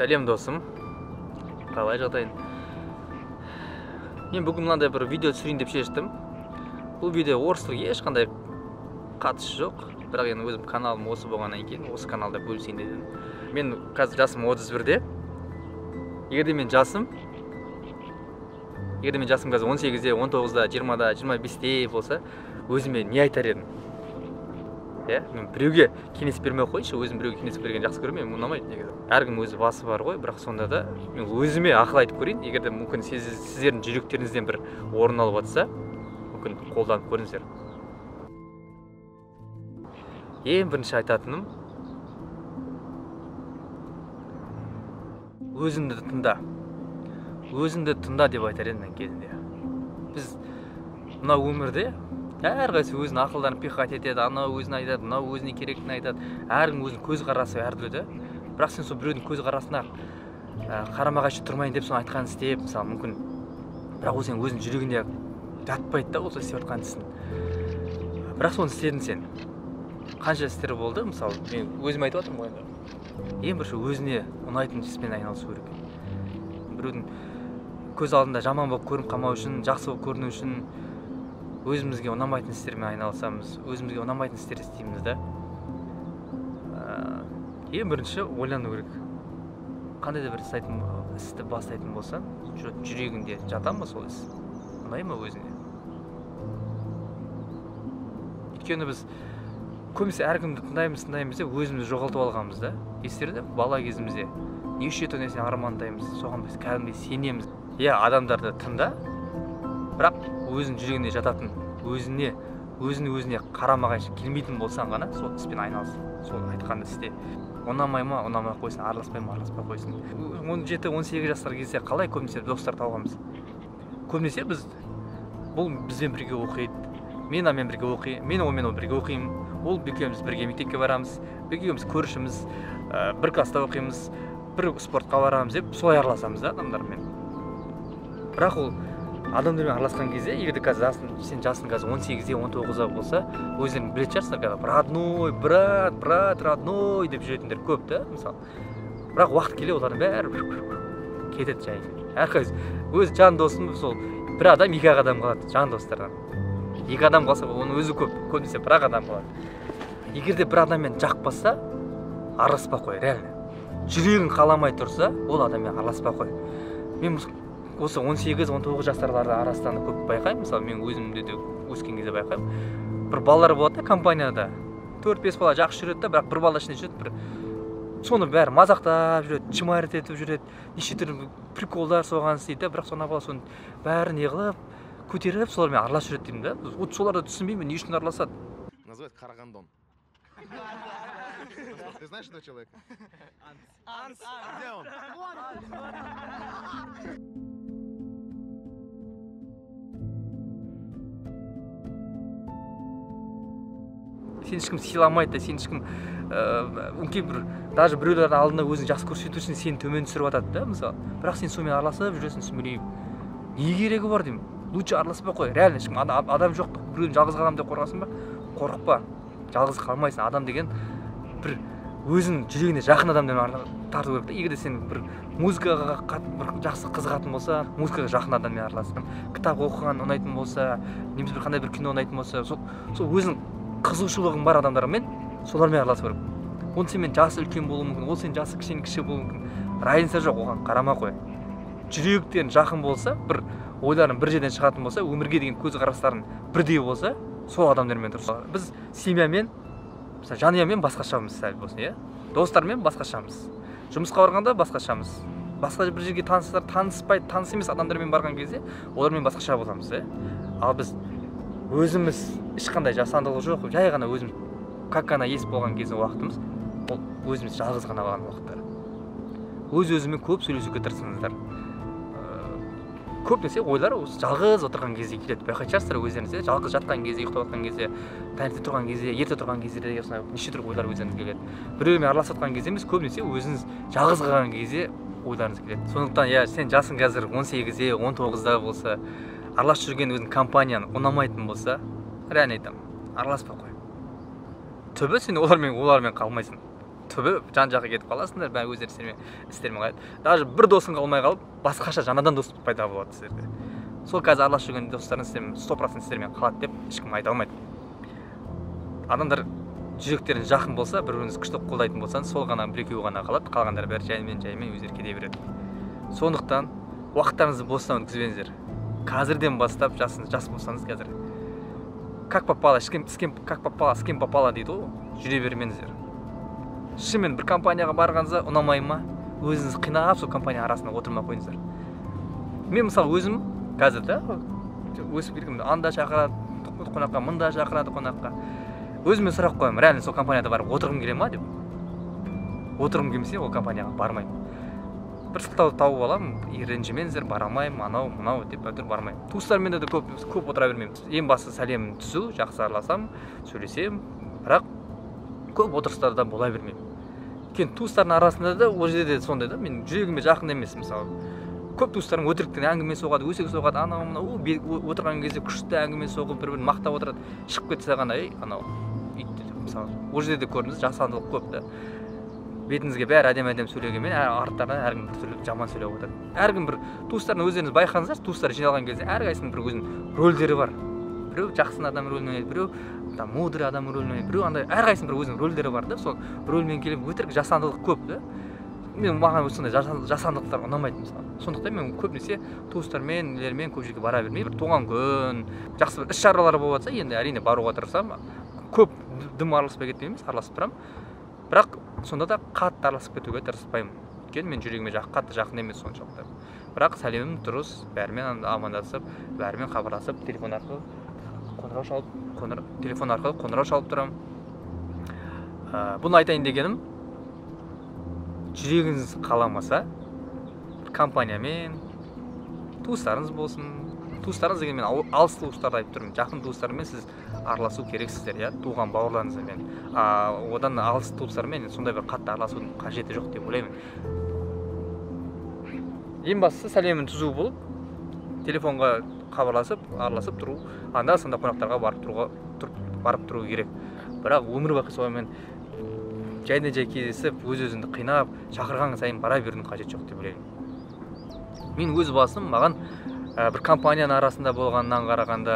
Сәлем досым, қалай жағдайың? Мен бүгін мынандай бір видео түсірейін деп шештім. Бұл видео орыс тілге ешқандай қатысы жоқ, бірақ енді өзім каналым осы болғаннан кейін осы каналда бөлісейін дедім. Мен қазір жасым 31-де. Егер де мен жасым қазір 18-де, 19-да, 20-да, 25-те болса, өзіме не айтар едім? Мен біреуге кеңес бермей қойыншы, өзім біреуге кеңес берген жақсы көремін, мен ұнамайды негізі. Әркім өзі басы бар ғой, бірақ сонда да мен өзіме ақыл айтып көрейін. Егер де мүмкін сіздердің жүректеріңізден бір орын алып жатса, мүмкін қолданып көріңіздер. Ең бірінші айтатыным, өзіңді тыңда. Өзіңді тыңда деп айтар едім мен кезінде. Біз мына өмірде әрқайсысы өзінің ақылдарын пихать етеді, анау өзіне айтады, мынау өзіне керектіні айтады. Әркім өзінің көзқарасы әртүрлі де. Бірақ сен сол біреудің көзқарасына қарама-қайшы тұрмайын деп соны айтқанын істеп, мысалы мүмкін, бірақ ол сенің өзінің жүрегінде жатпайды да, ол істеп жатқан ісің. Бірақ соны істедің сен. Қанша істер болды, мысалы мен өзім айтып жатырмын ғой енді. Ең бірінші өзіне ұнайтын іспен айналысу керек. Біреудің көз алдында жаман болып көрініп қалмау үшін, жақсы болып көріну үшін өзімізге ұнамайтын істермен айналысамыз, өзімізге ұнамайтын істер істейміз да. Ең бірінші ойлану керек. Қандай да бір істі бастайтын болсаң, жүрегіңде жата ма сол іс? Ұнай ма өзіңе? Өйткені біз көбінесе әркімді тыңдаймыз, тыңдаймыз деп өзімізді жоғалтып алғанбыз да. Естеріңде бала кезімізде неше түрлі нәрсені армандаймыз, соған біз кәдімгідей сенеміз. Иә, адамдарды тыңда, бірақ өзінің жүрегіне жататын, өзіне қарама-қайшы келмейтін болсаң ғана сол іспен айналыс, сол айтқанды істе. Ұнамай ма, ұнамай қойсын, араласпай ма, араласпай қойсын. 17-18 жастар кезде қалай көбінесе достар табамыз? Көбінесе біз бұл бізбен бірге оқиды, мен онымен бірге оқимын, мен онымен бірге оқимын, ол екеуміз бірге мектепке барамыз, екеуміз көршіміз, бір класста оқимыз, бір спортқа барамыз деп солай араласамыз да адамдармен. Бірақ ол адамдармен араласқан кезде, егер де қазір сен жасың қазір 18-де, 19-да болса, өздерің білетін шығарсыңдар, родной, брат, брат, родной деп жүретіндер көп та, мысалы. Бірақ уақыт келе олардың бәрі кетеді жай. Әрқайсысы өз жан досым сол бір адам, екі адам қалады жан достардан. Екі адам қалса, оның өзі көп, көбінесе бір ақ адам қалады. Егер де бір адаммен жақпаса, араласпай қой, реально. Жүрегің қаламай тұрса, ол адаммен араласпай қой. Мен осы 18-19 жастарлардың арасынан көп байқаймын, мысалы мен өзімде де өскен кезде байқаймын. Бір балалар болады да компанияда, 4-5 бала жақсы жүреді да, бірақ бір бала ішінде жүреді, бір соны бәрі мазақтап жүреді, чмарить етіп жүреді, неше түрлі приколдар соған істейді, бірақ соны бала соның бәрін не қылып, көтеріп солармен араласып жүреді деймін да. Вот соларды түсінбеймін, не үшін араласады? Называют Карагандон. Ты знаешь этого человека? Анс. Где он? Сені ешкім сыйламайды да, сені ешкім өңкей бір даже біреулердің алдында өзін жақсы көрсету үшін сені төмен түсіріп жатады да, мысалы. Бірақ сен сонымен араласып жүресің, сүмірейіп. Не керегі бар деймін. Лучше араласпай қой. Реально ешкім адам жоқ, біреудің жалғыз қаламын деп қорқасың ба? Қорықпа. Жалғыз қалмайсың. Адам деген бір өзінің жүрегіне жақын адаммен тарту керек та. Егер де сен бір музыкаға бір жақсы қызығатын болса, музыкаға жақын адаммен араласың. Кітап оқыған ұнайтын болса, немесе бір қандай бір кино ұнайтын болса, сол өзінің қызығушылығың бар адамдармен, солармен араласу керек. Ол сенімен жасы үлкен болуы мүмкін, ол сенің жасы кіші болуы мүмкін. Разница жоқ, оған қарама қой. Жүректерің жақын болса, бір ойларың бір жерден шығатын болса, өмірге деген көзқарастарың бірдей болса, сол адамдармен дұрыс. Біз семьямен, мысалы, жанұямен басқашамыз сәл болсын, иә? Достармен басқашамыз. Жұмысқа барғанда басқашамыз. Басқа бір жерге таныстар, таныспай, таныс емес адамдармен барған кезде олармен басқаша боламыз, иә? Ал біз өзіміз ешқандай жасандылық жоқ, жай ғана өзіміз как она есть болған кезде уақытымыз, ол өзіміз жалғыз ғана қалған уақыттар. Өз-өзімен көп сөйлесуге тырысыңыздар. Көп нәрсе ойлар осы жалғыз отырған кезде келеді. Байқайтын шығарсыздар өздеріңіз, жалғыз жатқан кезде, ұйықтап жатқан кезде, таңертең тұрған кезде, ерте тұрған кезде осындай неше түрлі ойлар өздеріңізге келеді. Біреумен араласып жатқан кезде емес, көбінесе өзіңіз жалғыз қалған кезде ойларыңыз келеді. Сондықтан, иә, сен жасың қазір 18-де, 19-да болса, араласып жүрген өзің компанияң ұнамайтын болса, реально айтамын, араласпай қой. Түбі сен олармен қалмайсың. Түбі жан-жаққа кетіп қаласыңдар, бәрі өздері істермен қалады. Даже бір досың қалмай қалып, басқаша жаңадан дос пайда болады сіздерде. Сол қазір араласып жүрген достарың сіздермен 100% сіздермен қалады деп ешкім айта алмайды. Адамдар жүректерін жақын болса, бір-біріңізді күшті қолдайтын болсаңыз, сол ғана бір екеуі ғана қалады, қалғандары бәрі жаймен-жаймен өздері кете береді. Сондықтан уақыттарыңызды бостан өткізбеңіздер. Қазірден бастап жас болсаңыз қазір как попало, с кем как попало, с кем попало дейді ғой, жүре бермеңіздер. Шынымен бір компанияға барғаныңызда ұнамай ма, өзіңіз қинап сол компания арасында отырмай қойыңыздар. Мен мысалы өзім қазір да өсіп келгенмін, анда шақырады қонаққа, мында шақырады қонаққа. Өзіме сұрақ қоямын, реально сол компанияда барып отырғым келе ма деп. Отырғым келмесе ол компанияға бармаймын. Бір сылтау тауып аламын, ренжімеңіздер, бара алмаймын, анау, мынау деп әйтеуір бармаймын. Туыстармен де көп отыра бермеймін. Ең бастысы сәлем түзу, жақсы араласамын, сөйлесемін, бірақ көп отырыстарда бола бермеймін. Өйткені туыстардың арасында да ол жерде де сондай да, мен жүрегіме жақын емес мысалы. Көп туыстарым өтіріктен әңгіме соғады, өсек соғады, анау мынау, отырған кезде күшті әңгіме соғып, бір-бірін мақтап отырады. Шығып кетсе ғана, ей, анау ит деп мысалы. Ол жерде де көрдіңіз, жасандылық көп та. Бетіңізге бәрі әдемі-әдемі сөйлегенмен, арттарынан әркім бір түрлі жаман сөйлеп отырады. Әркім бір туыстарын өздеріңіз байқаңыздар, туыстар жиналған кезде әрқайсысының бір өзінің рөлдері бар. Біреу жақсы адам рөлін ойнайды, біреу там мудрый адам рөлін ойнайды, біреу андай, әрқайсысының бір өзінің рөлдері бар да, сол рөлмен келіп өтірік жасандылық көп да. Мен маған сондай жасандылықтар ұнамайды мысалы. Сондықтан мен көбінесе туыстармен, нелермен көп жерге бара бермей, бір туған күн, жақсы бір іс-шаралар болып жатса, енді әрине баруға тырысамын. Көп дым араласпай кетпеймін, араласып тұрамын. Бірақ сонда да қатты араласып кетуге тырыспаймын. Өйткені мен жүрегіме қатты жақын емес соншалықты. Бірақ сәлемім дұрыс, бәрімен амандасып, бәрімен хабарласып, телефон арқылы қоңырау шалып, телефон арқылы қоңырау шалып тұрамын. Бұны айтайын дегенім, жүрегіңіз қаламаса, компаниямен, туыстарыңыз болсын, туыстарыңыз деген мен алыс туыстарды айтып тұрмын, жақын туыстармен сіз араласу керексіздер, иә, туған бауырларыңызбен. Одан алыс туыстармен сондай бір қатты араласудың қажеті жоқ деп ойлаймын. Ең бастысы сәлемін түзу болып, телефонға хабарласып, араласып тұру, анда-санда қонақтарға барып тұру керек. Бірақ өмір бақи солаймен жайдан-жай кездесіп, өз-өзіңді қинап, шақырған сайын бара берудің қажеті жоқ деп ойлаймын. Мен өз басым маған бір компанияның арасында болғаннан қарағанда,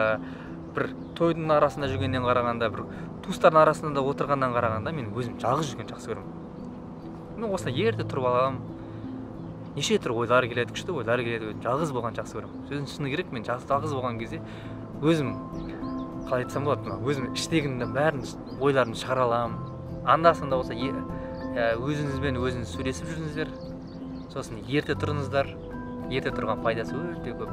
бір тойдың арасында жүргеннен қарағанда, бір туыстардың арасында отырғаннан қарағанда мен өзім жалғыз жүргенді жақсы көремін. Мен осылай ерте тұрып аламын, неше түрлі ойлар келеді, күшті ойлар келеді, өзім жалғыз болғанды жақсы көремін. Сөздің шыны керек, мен жалғыз болған кезде өзім қалай айтсам болады, мына өзім іштегімді бәрін ойларымды шығара аламын. Анда-санда болса өзіңізбен өзіңіз сөйлесіп жүріңіздер, сосын ерте тұрыңыздар. Ерте тұрған пайдасы өте көп.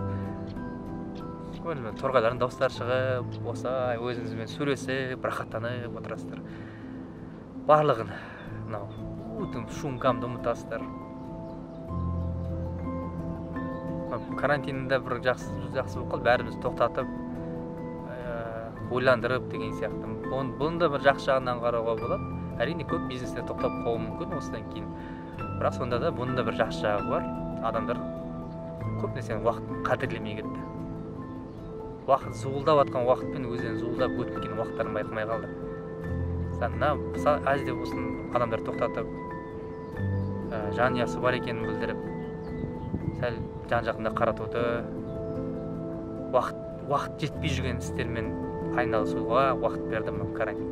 Торғайлардың дауыстары шығып, осылай өзіңізбен сөйлесіп, рахаттанып отырасыздар. Барлығын мынау шум-гамды ұмытасыздар. Карантинде бір жақсы болып қалды, бәріміз тоқтатып, ойландырып деген сияқты. Бұны да бір жақсы жағынан қарауға болады. Әрине көп бизнестер тоқтап қалуы мүмкін осыдан кейін. Бірақ сонда да бұның да бір жақсы жағы бар. Адамдар көп нәрсенің уақытын қадірлемей кетті. Уақыт зуылдап атқан уақытпен өздерін зуылдап өтіп кеткен уақыттарын байқамай қалды. Әз де болсын адамдар тоқтатып, жанұясы бар екенін білдіріп, сәл жан-жағында қаратуды, уақыт жетпей жүрген істермен айналысуға уақыт берді мынау карантин.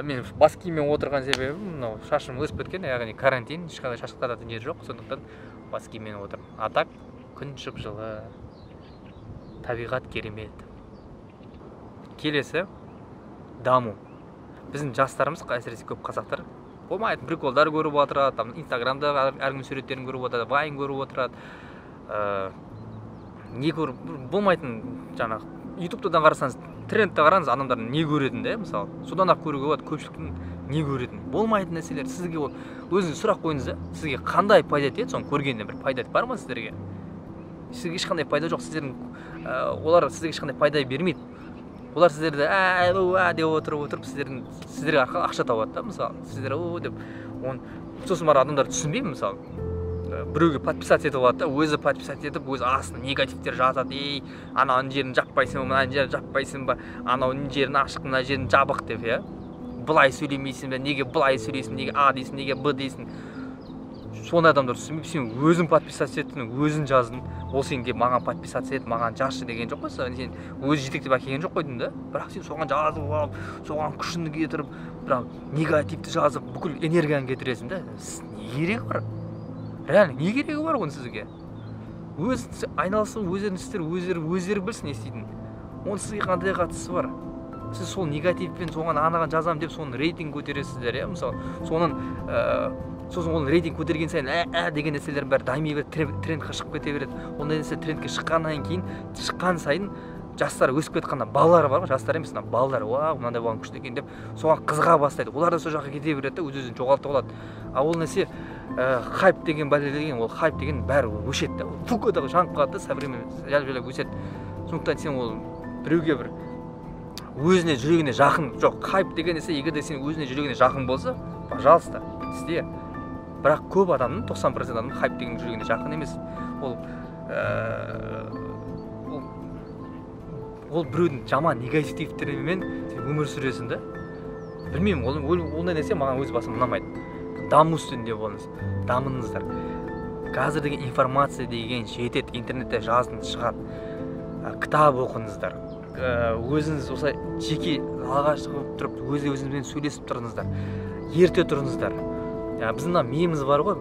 Мен бас киіммен отырған себебім мынау шашым өсіп кеткен, яғни карантин, ешқандай шаш қырқатын жер жоқ, сондықтан бас киіммен отырмын. А так күн жып-жылы, табиғат керемет. Келесі даму. Біздің жастарымыз, әсіресе көп қазақтар, болмайтын приколдар көріп отырады, там Инстаграмда әркімнің суреттерін көріп отырады, вайн көріп отырады, не көріп болмайтын, жаңағы Ютубтан қарасаңыз, трендті қараңыз, адамдар не көретін де, мысалы, содан ақ көруге болады көпшіліктің не көретін. Болмайтын нәрселер. Сізге ол өзіңіз сұрақ қойыңыз да, сізге қандай пайда етеді, соны көргеннен бір пайда бар ма сіздерге? Сізге ешқандай пайда жоқ, сіздердің олар сізге ешқандай пайда бермейді. Олар сіздерді ә деп отырып сіздерге арқылы ақша табады да, мысалы, сіздер о деп. Сосын барып адамдар түсінбеймін, мысалы, біреуге подписаться етіп алады да, өзі подписаться етіп, өзі астына негативтер жазады. Ей, ананың жерін жаппайсың ба, мынаның жерін жаппайсың ба, анауының жерін ашық, мына жерін жабық деп, иә. Былай сөйлемейсің бе, неге былай сөйлейсің, неге А дейсің, неге Б дейсің. Сондай адамдар түсінбейді. Сен өзің подписаться еттің, өзің жаздың. Ол сен келіп маған подписаться ет, маған жазшы деген жоқ қой, сен өзі жетектеп әкелген жоқ қой деймін да. Бірақ сен соған жазып алып, соған күшіңді кетіріп, бірақ негативті жазып, бүкіл энергияны кетіресің да. Не керегі бар? Реально, не керегі бар оның сізге? Өз айналысын, өздерінің істері, өздері білсін не істейтінін. Оның сізге қандай қатысы бар? Сіз сол негативпен соған анаған жазамын деп соның рейтинг көтересіздер, иә, мысалы, соның сосын оның рейтинг көтерген сайын ә деген нәрселердің бәрі дами береді, трендке шығып кете береді. Ондай нәрсе трендке шыққаннан кейін, шыққан сайын жастар өсіп кеткен балалар бар ғой, жастар емес, мына балалар, уа, мынандай болған күшті екен деп соған қызыға бастайды. Олар да сол жаққа кете береді да, өз-өзін жоғалтып алады. А ол нәрсе хайп деген бәле деген, ол хайп деген бәрі өшеді да, фук өте жанып қалады да, со временем жайлап-жайлап өседі. Сондықтан сен ол біреуге бір өзіне жүрегіне жақын, жоқ, хайп деген нәрсе егер де сен өзіне жүрегіне жақын болса, пожалуйста, істе. Бірақ көп адамның, 90% адамның хайп деген жүрегіне жақын емес. Ол біреудің жаман негативтерімен сен өмір сүресің да. Білмеймін, ондай нәрсе маған өз басым ұнамайды. Даму үстінде болыңыз, дамыңыздар. Қазір деген информация деген жетеді, интернетте жазыңыз шығады. Кітап оқыңыздар. Өзіңіз осылай жеке алға шығып тұрып, өз-өзіңізбен сөйлесіп тұрыңыздар. Ерте тұрыңыздар. Біздің мына миымыз бар ғой,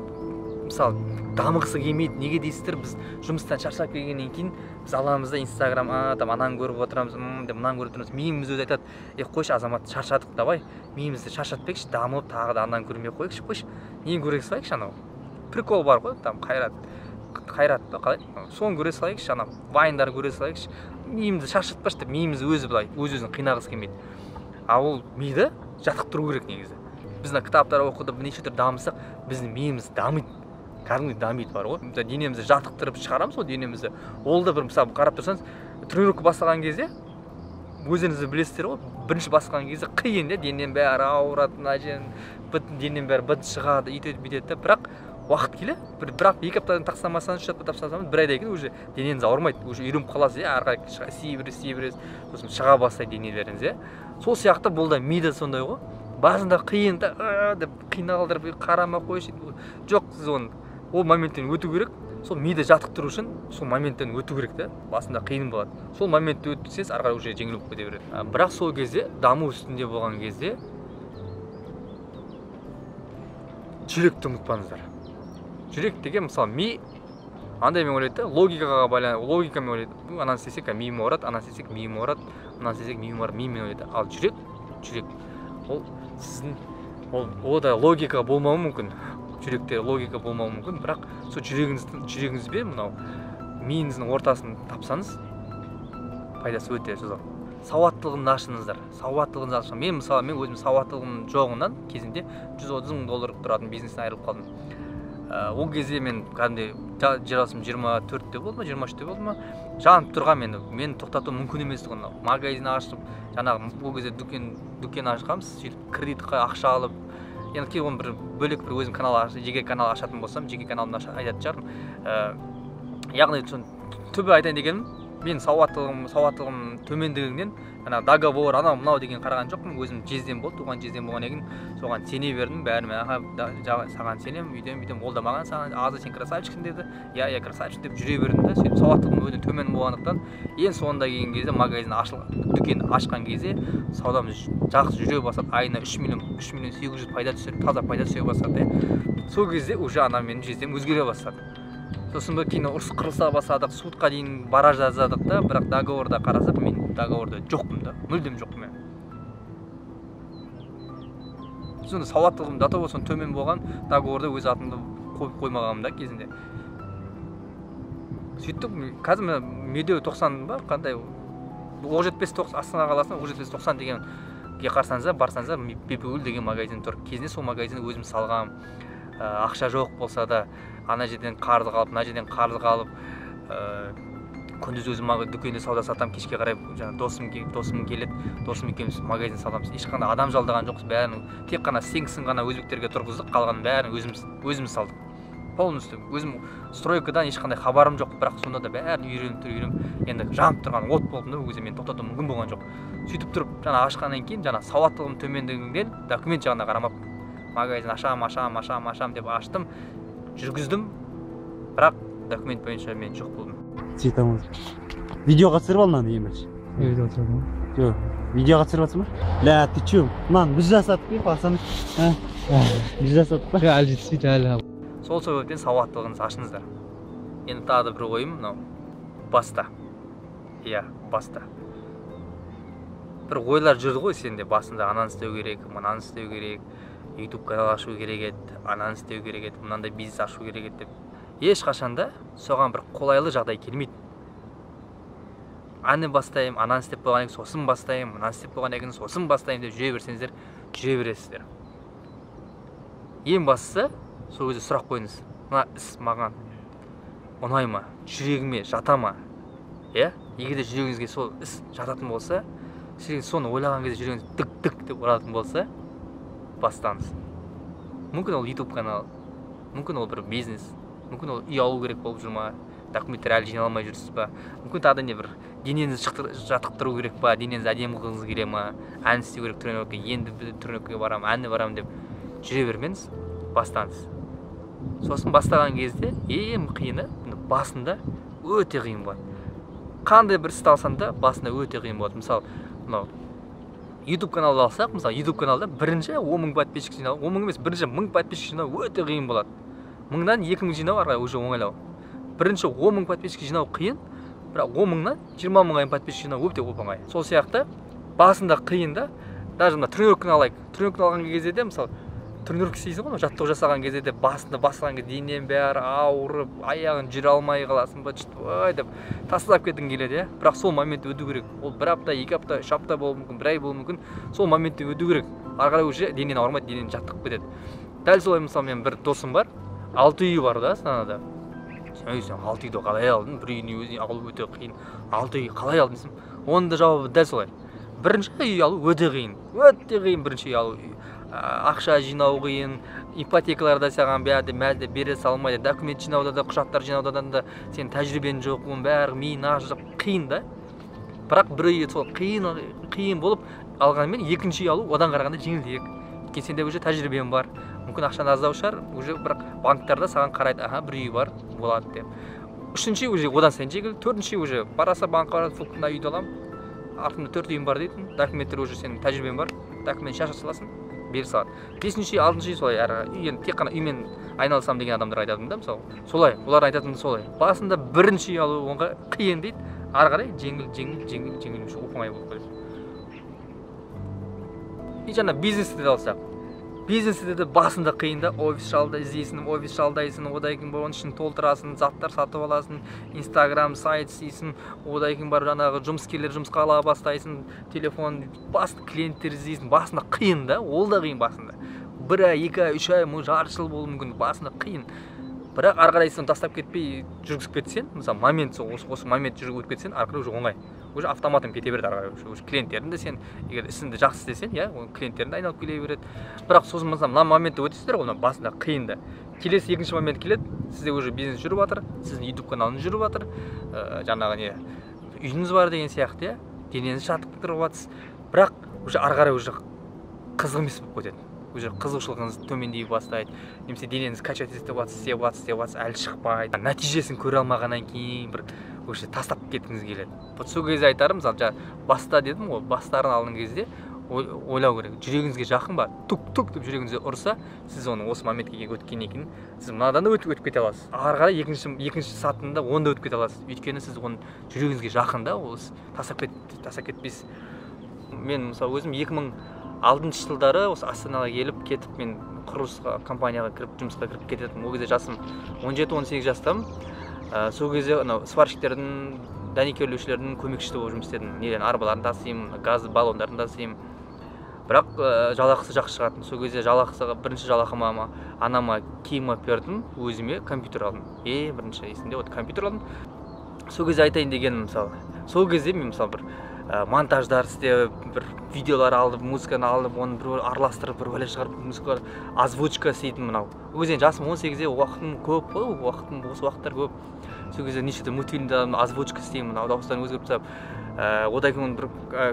мысалы, дамығысы келмейді. Неге дейсіздер? Біз жұмыстан шаршап келгеннен кейін біз аламыз да Инстаграм, там ананы көріп отырамыз, деп мынаны көріп отырамыз. Миымыз өзі айтады, қойшы азамат, шаршадық, давай миымызды шаршатпайықшы, дамып тағы да ананы көрмей қояйықшы, қойшы, нені көре салайықшы, анау прикол бар ғой, там Қайрат па қалай, соны көре салайықшы, анау вайндар көре салайықшы, миымызды шаршатпашы деп миымыз өзі былай өз-өзін қинағысы келмейді. А ол миды жаттықтыру керек негізі. Біз мына кітаптар оқыдып, неше түрлі дамысақ, біздің миымыз дамиды, кәдімгідей дамиды бар ғой. Мысалы, денемізді жаттықтырып шығарамыз ғой денемізді. Ол да бір, мысалы, қарап тұрсаңыз, тренировка бастаған кезде өздеріңіз де білесіздер ғой, бірінші бастаған кезде қиын да, денем бәрі ауырады, мына жерін бітін, денем бәрі быт шығады, үйтеді, бүйтеді де. Бірақ уақыт келе, бірақ 2 аптадан тастамасаңыз, 3 апта тастамасаңыз, 1 айдан кейін уже денеңіз ауырмайды, уже үйреніп қаласыз, иә, ары қарай істей бересіз, істей бересіз, сосын шыға бастайды денелеріңіз, иә. Сол сияқты бұл да ми де сондай ғой. Басында қиын да, деп қиналдырып, қарама қойшы. Жоқ, сіз оны ол моменттен өту керек. Сол миды жаттықтыру үшін сол моменттен өту керек та. Басында қиын болады. Сол моментті өтсеңіз, ары қарай уже жеңіл болып кете береді. Бірақ сол кезде, даму үстінде болған кезде жүректі ұмытпаңыздар. Жүрек деген, мысалы, ми андаймен ойлайды да, логикаға байланысты, логикамен ойлайды. Ананы істесек, миым ауырады, ананы істесек, миым ауырады, мынаны істесек, миым ауырады, мимен ойлайды. Ал жүрек, ол сіздің, ол да логика болмауы мүмкін. Жүректе логика болмауы мүмкін, бірақ сол жүрегіңізбен мынау миыңыздың ортасын тапсаңыз, пайдасы өте зор. Сауаттылығын ашыңыздар. Сауаттылығын ашыңыз. Мен, мысалы, мен өзім сауаттылығым жоғынан кезінде 130 мың доллар тұратын бизнестен айырылып қалдым. Ол кезде мен кәдімгідей жасым 24-те болды ма, 23-те болды ма, жанып тұрған мені тоқтату мүмкін емес тұғын. Магазин ашып, жаңағы ол кезде дүкен ашқанбыз, сөйтіп кредитқа ақша алып, енді кейін оны бір бөлек бір өзім канал, жеке канал ашатын болсам, жеке каналымда айтатын шығармын. Яғни түбі айтайын дегенім, мен сауаттылығым төмендігінен ана договор, анау мынау деген қараған жоқпын. Өзім жездем болды, туған жездем болғаннан кейін соған сене бердім. Бәріне аха, саған сенемін, үйтемін, бүйтемін. Ол да маған саған азы сен красавчиксің деді. Иә, иә, красавчик деп жүре бердім да. Сөйтіп сауаттылығым өте төмен болғандықтан ең соңында келген кезде магазин ашылған, дүкен ашқан кезде саудамыз жақсы жүре бастады. Айына 3 миллион, 3 миллион 800 пайда түсіріп, таза пайда түсе бастады. Сол кезде уже ана менің жездем өзгере бастады. Сосын бір кейін ұрыс қырылыса бастадық, сотқа дейін бара жаздадық та, бірақ договорда қарасақ, мен договорда жоқпын да, мүлдем жоқпын мен. Сонда сауаттылығым да болсын төмен болған, договорда өз атымды қойып қоймағанмын да кезінде. Сөйттік, қазір мына Медеу 90 ба, қандай, Оқжетпес Астана қаласында Оқжетпес 90 дегенге қарасаңыздар, барсаңыздар, Бибігүл деген магазин тұр. Кезінде сол магазинді өзім салғам. Ақша жоқ болса да, ана жерден қарыз қалып, мына жерден қарыз қалып, күндіз өзім дүкенде сауда сатамын, кешке қарай жаңа досым келеді, досым екеуміз магазин саламыз. Ешқандай адам жалдаған жоқпыз, бәрін тек қана сеңсін ғана өзбектерге тұрғыздық, қалғанын бәрін өзіміз салдық. Полностью өзім стройкадан ешқандай хабарым жоқ, бірақ сонда да бәрін үйреніп, енді жанып тұрған от болдым да, ол кезде мені тоқтату мүмкін болған жоқ. Сөйтіп тұрып жаңа ашқаннан кейін жаңа сауаттылығым төмендігінен документ жағына қарамаппын. Магазин ашам, ашам, ашам, ашам деп аштым, жүргіздім, бірақ документ бойынша мен жоқ болдым. Жетамыз. Видеоға түсіріп ал мынаны ең бірінші. Видео түсіріп ал. Жоқ, видеоға түсіріп жатсың ба? Ля, ты чё? Мынаны біз жасадық пе, пацаны? Біз жасадық па? Әлі жетіспейді әлі. Сол себептен сауаттылығыңызды ашыңыздар. Енді тағы да бір ойым мынау. Баста. Иә, баста. Бір ойлар жүрді ғой сенде басында, ананы істеу керек, мынаны істеу керек, YouTube канал ашу керек еді, ананы істеу керек еді, мынандай бизнес ашу керек еді деп. Ешқашанда соған бір қолайлы жағдай келмейді. Аны бастаймын, ананы істеп болғаннан кейін сосын бастаймын, мынаны істеп болғаннан кейін сосын бастаймын деп жүре берсеңіздер, жүре бересіздер. Ең бастысы, сол кезде сұрақ қойыңыз. Мына іс маған ұнай ма? Жүрегіме жата ма? Иә? Егер де жүрегіңізге сол іс жататын болса, сіз соны ойлаған кезде жүрегіңіз дік-дік деп ұратын болса, бастаңыз. Мүмкін ол YouTube канал, мүмкін ол бір бизнес, мүмкін ол үй алу керек болып жүр ма, документтер әлі жинай алмай жүрсіз ба, мүмкін тағы да не бір денеңізді жаттықтыру керек па, денеңізді әдемі қылғыңыз келе ма, ән істеу керек тренировка, енді тренировкаға барамын, әніне барамын деп жүре бермеңіз, бастаңыз. Сосын бастаған кезде ең қиыны, басында өте қиын болады. Қандай бір істі алсаң да басында өте қиын болады. Мысалы, мынау YouTube каналды алсақ, мысалы YouTube каналда бірінші 10 мың подписчик жинау, 10 мың емес, бірінші 1000 подписчик жинау өте қиын болады. 1000-нан 2000 жинау ары қарай уже оңайлау. Бірінші 10 мың подписчик жинау қиын, бірақ 10 мыңнан 20 мыңға дейін подписчик жинау өте оп-оңай. Сол сияқты басында қиын да, даже мына тренировканы алайық. Тренировканы алған кезде де, мысалы, тренировка істейсің ғой, жаттығу жасаған кезде де басында бастаған кезде денең бәрі ауырып, аяғын жүре алмай қаласың ба, ой деп тастап кеткің келеді, иә. Бірақ сол моментті өту керек. Ол бір апта, екі апта, үш апта болуы мүмкін, бір ай болуы мүмкін. Сол моментті өту керек. Ары қарай уже денең ауырмайды, денең жаттығып кетеді. Дәл солай, мысалы, мен бір досым бар, 6 үйі бар да Астанада. Сен, сен 6 үйді қалай алдың? Бір үйін өзің алу өте қиын. 6 үй қалай алдың десем, оның да жауабы дәл солай. Бірінші үй алу өте қиын. Өте қиын бірінші үй алу. Ақша жинау қиын, ипотекаларда саған бәрі мәлде бере салмайды, документ жинауда да, құжаттар жинауда да сенің тәжірибең жоқ, оның бәрі миың ашып қиын да. Бірақ бір үй сол қиын болып алғанмен екінші үй алу одан қарағанда жеңілдірек. Өйткені сенде уже тәжірибең бар, мүмкін ақшаң аздау шығар, уже бірақ банктарда саған қарайды, аха, бір үй бар, болады деп. Үшінші үй уже одан сайын жеңіл, төртінші үй уже бараса банкқа барады, фу, мына үйді аламын, артымда 4 үйім бар дейтін, документтер уже сенің тәжірибең бар, документ шаша саласың, бере салады. Бесінші үй, алтыншы үй солай, әрі үй енді тек қана үймен айналысамын деген адамдар айтатын да, мысалы. Солай, олар айтатыны солай. Басында бірінші үй алу оңға қиын дейді, ары қарай жеңіл, жеңіл, жеңіл, жеңіл, оп-оңай болып кетеді. И жаңа бизнесті де алсақ, бизнесте де басында қиын да, офис жалда іздейсің, офис жалдайсың, одан кейін барып оның ішін толтырасың, заттар сатып аласың, Инстаграм сайт істейсің, одан кейін барып жаңағы жұмыскерлер жұмысқа ала бастайсың, телефон, басты клиенттер іздейсің, басында қиын да, ол да қиын басында. Бір ай, екі ай, үш ай, жарты жыл болуы мүмкін, басында қиын. Бірақ ары қарай сен тастап кетпей жүргізіп кетсең, мысалы момент осы момент жүргізіп өтіп кетсең, ары қарай уже оңай. Уже автоматом кете береді ары қарай. Уже клиенттерің де сен егер ісіңді жақсы істесең, иә, оның клиенттерің де айналып келе береді. Бірақ сосын мысалы мына моментте өтесіздер ғой, мына басында қиын да. Келесі екінші момент келеді, сізде уже бизнес жүріп жатыр, сіздің YouTube каналыңыз жүріп жатыр, жаңағы не, үйіңіз бар деген сияқты, иә, денеңізді жаттықтырып жатсыз. Бірақ уже ары қарай уже қызық емес болып кетеді. Уже қызығушылығыңыз төмендей бастайды, немесе денеңіз качать етіп жатсыз, істеп жатсыз, істеп жатсыз, әлі шықпайды. Нәтижесін көре алмағаннан кейін бір уже тастап кеткіңіз келеді. Вот сол кезде айтарым, мысалы жаңа баста дедім ғой, бастарын алған кезде ойлау керек. Жүрегіңізге жақын ба? Тук-тук деп жүрегіңізге ұрса, сіз оны осы моментке өткеннен кейін сіз мынадан да өтіп кете аласыз. Ары қарай екінші сатында оны да өтіп кете аласыз. Өйткені сіз оның жүрегіңізге жақын да, ол тастап кетпейсіз. Мен мысалы өзім 2006 жылдары осы Астанаға келіп кетіп, мен құрылысқа компанияға кіріп, жұмысқа кіріп кететінмін. Ол кезде жасым 17-18 жастамын. Сол кезде анау сварщиктердің, дәнекерлеушілердің көмекшісі болып жұмыс істедім. Неден арбаларын тасимын, газ баллондарын тасимын. Бірақ жалақысы жақсы шығатын. Сол кезде жалақысы, бірінші жалақыма анама киім алып бердім, өзіме компьютер алдым. Бірінші есімде, вот компьютер алдым. Сол кезде айтайын дегенім, мысалы, сол кезде мен мысалы бір монтаждар істеп, бір видеолар алып, музыканы алып, оны бір араластырып, бір бәле шығарып, музыка озвучка істейтін мынау. Ол кезде жасым 18-де, уақытым көп қой, уақытым, бос уақыттар көп. Сол кезде неше түрлі мультфильмді озвучка істеймін, мынау дауыстарын өзгертіп тастап, одан кейін бір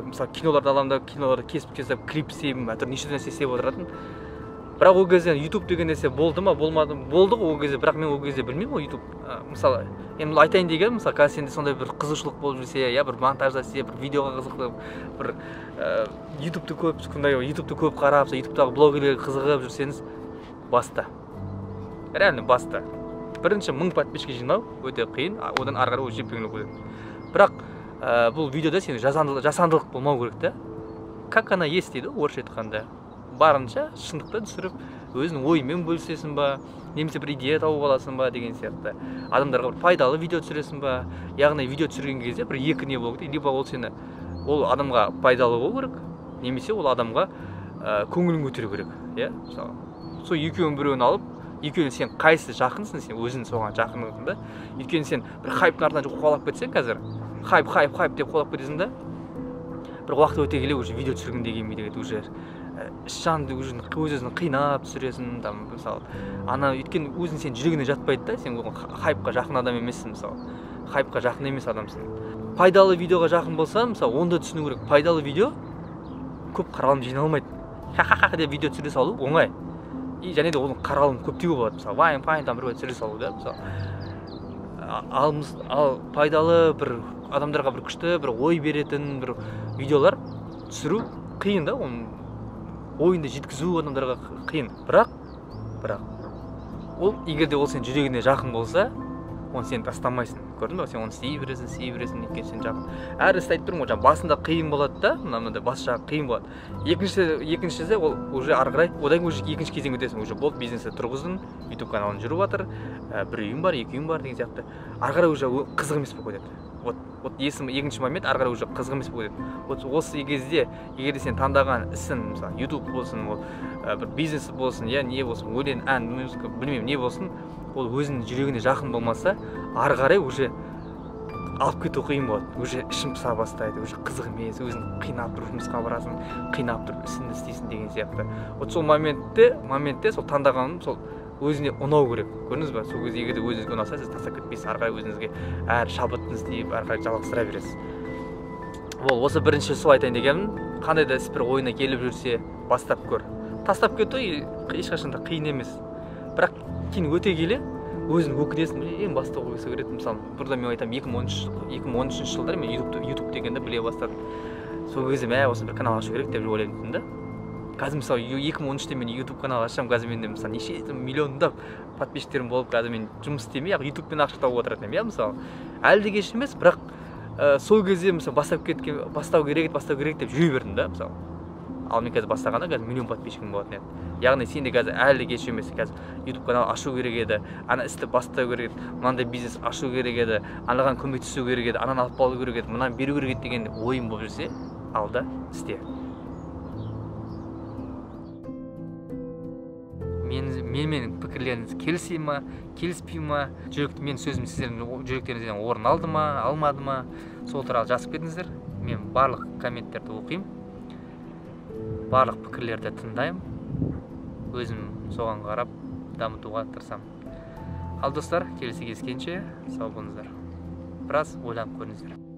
мысалы киноларды аламын да, киноларды кесіп-кесіп клип істеймін, әйтеуір неше түрлі нәрсе істеп отыратын. Бірақ ол кезде YouTube деген нәрсе болды ма, болмады ма? Болды ғой ол кезде, бірақ мен ол кезде білмеймін ғой YouTube. Мысалы, енді айтайын дегенім, мысалы, қазір сенде сондай бір қызығушылық болып жүрсе, я бір монтажда істеп, бір видеоға қызығып, бір YouTube'ты көп, сондай YouTube'ты көп қарап, YouTube'тағы блогерлерге қызығып жүрсеңіз, баста. Реально баста. Бірінші 1000 подписчик жинау өте қиын, одан ары қарай уже жеп-жеңіл болып кетеді. Бірақ бұл видеода сен жасандылық болмау керек та. Как она есть дейді орысша айтқанда. Барынша шындықты түсіріп, өзінің ойымен бөлісесің ба, немесе бір идея тауып аласың ба деген сияқты. Адамдарға бір пайдалы видео түсіресің ба, яғни видео түсірген кезде бір екі не болу керек, либо ол сені, ол адамға пайдалы болу керек, немесе ол адамға көңілін көтеру керек, иә, мысалы. Сол екеуінің біреуін алып, екеуін сен қайсысы жақынсың, сен өзің соған жақынсың да. Өйткені сен бір хайптың артынан қуалап кетсең қазір, хайп, хайп, хайп деп қуалап кетесің да, бір уақыт өте келе уже видео түсіргің де келмейді, уже жанды уже өз-өзін қинап түсіресің, там, мысалы, ана өйткені өзің сен жүрегіне жатпайды да, сен оған хайпқа жақын адам емессің, мысалы, хайпқа жақын емес адамсың. Пайдалы видеоға жақын болсаң, мысалы, оны да түсіну керек. Пайдалы видео көп қаралым жинай алмайды. Ха-ха-ха деп видео түсіре салу оңай. И және де оның қаралымы көптеу болады, мысалы, вайн, файн там біреу түсіре салу да, мысалы. Ал пайдалы бір адамдарға бір күшті бір ой беретін бір видеолар түсіру қиын да, оның ойынды жеткізу адамдарға қиын. Бірақ ол егер де ол сен жүрегіне жақын болса, оны сен тастамайсың. Көрдің бе? Сен оны істей бересің, істей бересің, өйткені сен жақын. Әр істі айтып тұрмын ғой, жаңа басында қиын болады да, мынандай бас жағы қиын болады. Екіншісі ол уже ары қарай, одан кейін уже екінші кезең өтесің, уже болды, бизнесті тұрғыздың, YouTube каналың жүріп жатыр, бір үйім бар, екі үйім бар деген сияқты. Ары қарай уже қызық емес болып кетеді. Вот екінші момент ары қарай уже қызық емес болып кетеді. Вот осы кезде егер де сен таңдаған ісің, мысалы, YouTube болсын, ол бір бизнес болсын, я не болсын, өлең, ән, музыка, білмеймін, не болсын, ол өзінің жүрегіне жақын болмаса, ары қарай уже алып кету қиын болады. Уже ішің пыса бастайды, уже қызық емес, өзің қинап тұрып жұмысқа барасың, қинап тұрып ісіңді істейсің деген сияқты. Вот сол моментте сол таңдағаным сол өзіне ұнау керек. Көрдіңіз ба? Сол кезде егер де өзіңізге ұнаса, сіз тастап кетпейсіз, ары қарай өзіңізге әр шабытын істеп, ары қарай жалғастыра бересіз. Ол осы бірінші сол айтайын дегенім, қандай да іс бір ойына келіп жүрсе, бастап көр. Тастап кету ешқашан да қиын емес. Бірақ кейін өте келе өзің өкінесің, ең бастау қойса керек. Мысалы, бұрында мен айтамын, 2013 жылдары мен YouTube дегенді біле бастадым. Сол кезде мә, осы бір канал ашу керек деп ойлайтынмын да. Қазір мысалы 2013-те мен YouTube канал ашсам, қазір менде мысалы неше миллиондап подписчиктерім болып, қазір мен жұмыс істемей, ақ YouTube-пен ақша тауып отыратын едім, иә, мысалы. Әлі де кеш емес, бірақ сол кезде мысалы бастау керек деп жүре бердім да, мысалы. Ал мен қазір бастағанда қазір миллион подписчигім болатын еді. Яғни сен де қазір әлі кеш емес, қазір YouTube канал ашу керек еді, ана істі бастау керек еді, мынандай бизнес ашу керек еді, анаған көмектесу керек еді, ананы алып қалу керек еді, мынаны беру керек еді деген ойым болып жүрсе, ал да істе. Менімен пікірлеріңіз келісе ма, келіспей ма, жүрек, мен сөзім сіздердің жүректеріңізден орын алды ма, алмады ма, сол туралы жазып кетіңіздер. Мен барлық комменттерді оқимын, барлық пікірлерді тыңдаймын, өзім соған қарап дамытуға тырысамын. Ал достар, келесі кездескенше сау болыңыздар. Біраз ойланып көріңіздер.